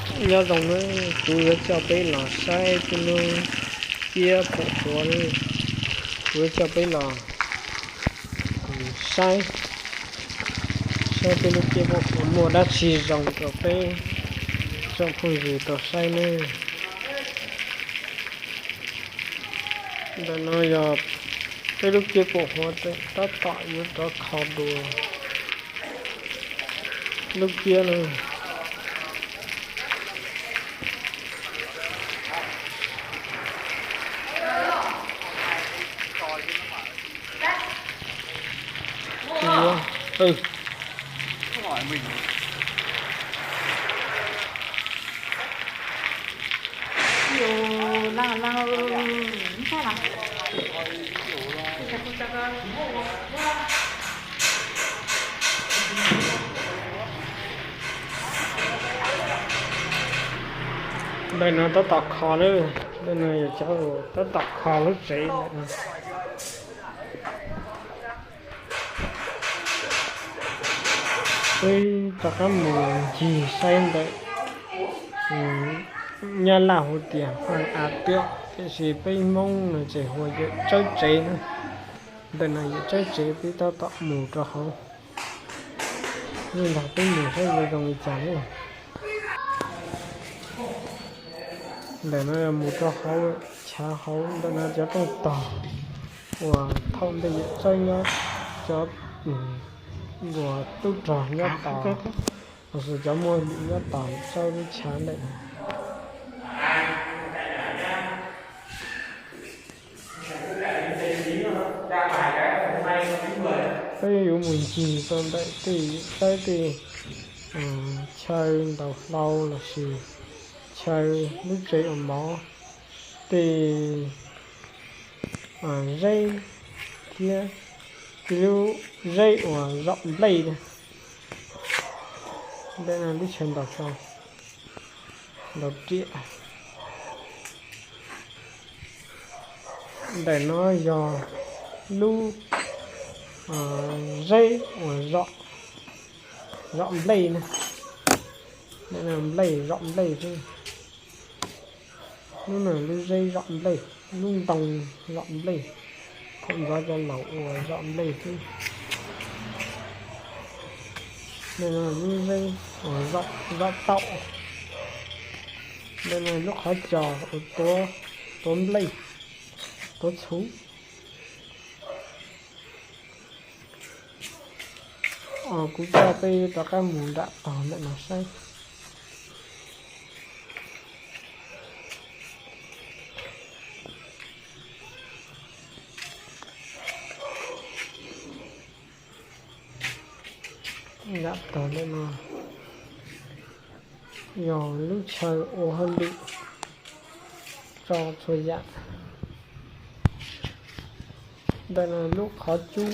Nyob zoo na, kuv yuav coj peb los saib peb lub ciab pum huav na. Kuv yuav coj peb los saib, saib peb lub ciab pum huav muaj dab tsi zoo rau peb tsoom phooj ywg tau saib ne. Ntawm no yog peb lub ciab pum huav tab tom yuav rov kho dua lub ciab na. Ntawm no tab tom kho na, ntawm no yog cov tab tom kho lub tsev ntawm no. Peb rov qab mus ncig saib ntawm, Nyab Laj hu tias Haj A Tiam, tiam sis peb Hmoob no ces hu ua Yawm Tsawb Tsev na. Ntawm no Yawm Tsawb Tsev, peb tab tom mus rau hauv. Nyob nrog peb mus saib zoo zoo li cas na. Ntawm no mus rau hauv chav hauv, ntawm no cov rooj tog uas thaum ntej Yawm Tsawb nyob, cov uas tub rog nyob tos, los sis cov muaj lwm nyob tos Yawm Tsawb lub chav ntawm no. Peb yuav mus ncig rau ntawm tej Yawm Tsawb tej chaw ntaus hlau los sis chaw lub tsev ua mov, tej zeb thiab tej lub zeb uas zom nplej na. Ntawm no lub chaw ntaus hlau, ntaus riam. Ntawm no yog lub zeb uas zom nplej na. Ntawm no nplej zom nplej xwb. Lub no lub zeb zom nplej, lub ntoo zom nplej, thaum ntxov cov laus ua zom nplej xwb. Ntawm no lub zeb uas zom taum. Ntawm no lub qhov cos uas tuav nplej, tuav txhuv. Kuv coj peb rov qab mus nram tog ntawm no saib. Nram tog ntawm no yog lub chaw ua hauj lwm tso txhua yam. Ntawm no lub qhov cub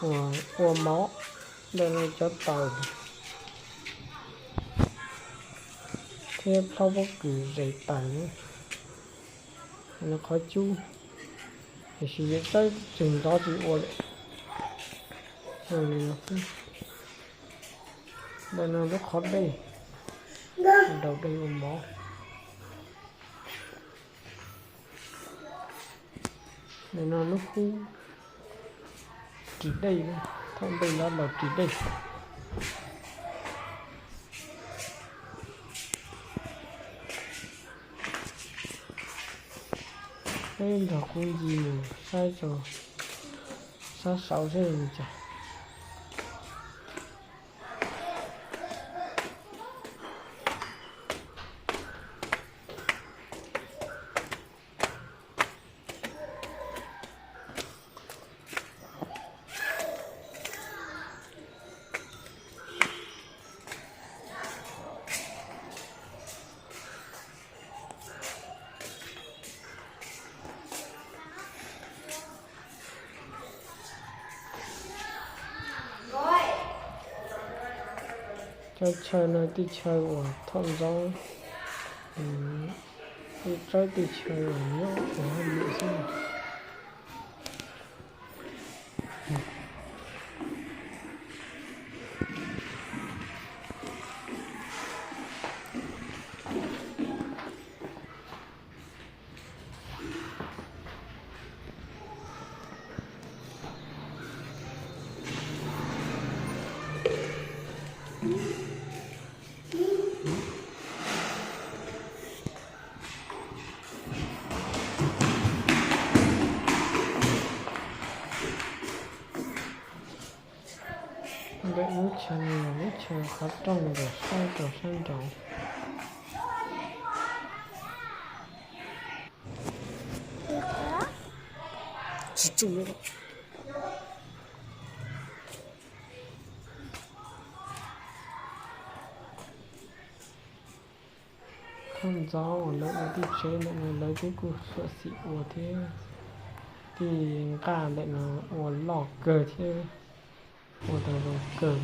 uas ua mov, ntawm no cov taws thiab plhaub pob kws zes taws. Ntawm no qhov cub, tiam sis Yawm Tsawb tseem ntxov tsis ua lawm. Ntawm no lub qhov dej, daus dej ua mov. Ntawm no lub hub ris dej, thaum ntej lawv daus ris dej. Peb nrog kuv ncig mus saib rau sab saud seb zoo li cas. Cov chaw no tej chaw uas thaum ntxov, tej tsaib tej chaw uas nyob ua hauj lwm xwb. Qhov rooj ntawm saib rau sab nraud. Qhov ntxov uas lawv ua tej tsev ntawm no lawv twb kuj xyuam xim ua thiab, tej nqaj ntawm no ua loj kawg thiab ua tau zoo kawg.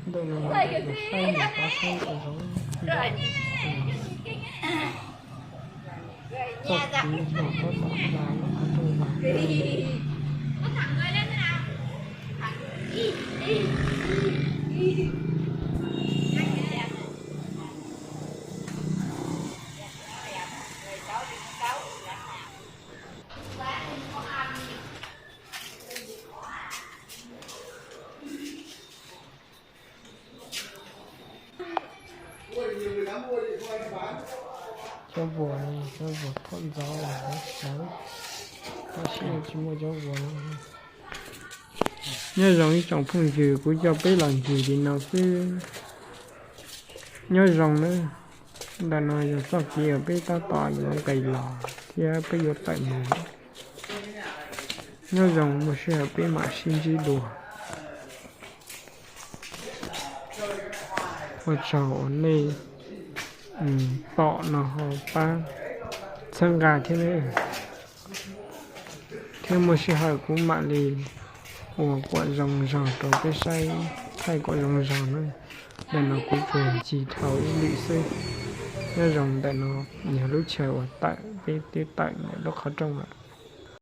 Ntawm no saib mus pab saib ua zoo, txoj kev los tab tom hla los qhov rooj vag. Cov vuas no, cov vuas phob ntxov los lawv, tab sis tsis muaj cov vuas no. Nyob zoo ib tsoom phooj ywg, kuv coj peb los ncig li no xwb. Nyob zoo na, ntawm no yog txoj kev uas peb tab tom yuav nqis los thiab peb yuav tawm mus. Nyob zoo, muaj sij hawm peb mam sib ntsib dua. Ua tsaug uas nej pom no ho pab txhawb nqa thiab, thiab muaj sij hawm kuv mam li ua kom zoo zog rau peb saib, thaij kom zoo zog na. Ntawm no kuv tsuas ncig dhau ib lwm xwb. Nyob zoo, ntawm no yog lub chaw uas tawm, peb twb tawm ntawm lub qhov rooj lawm.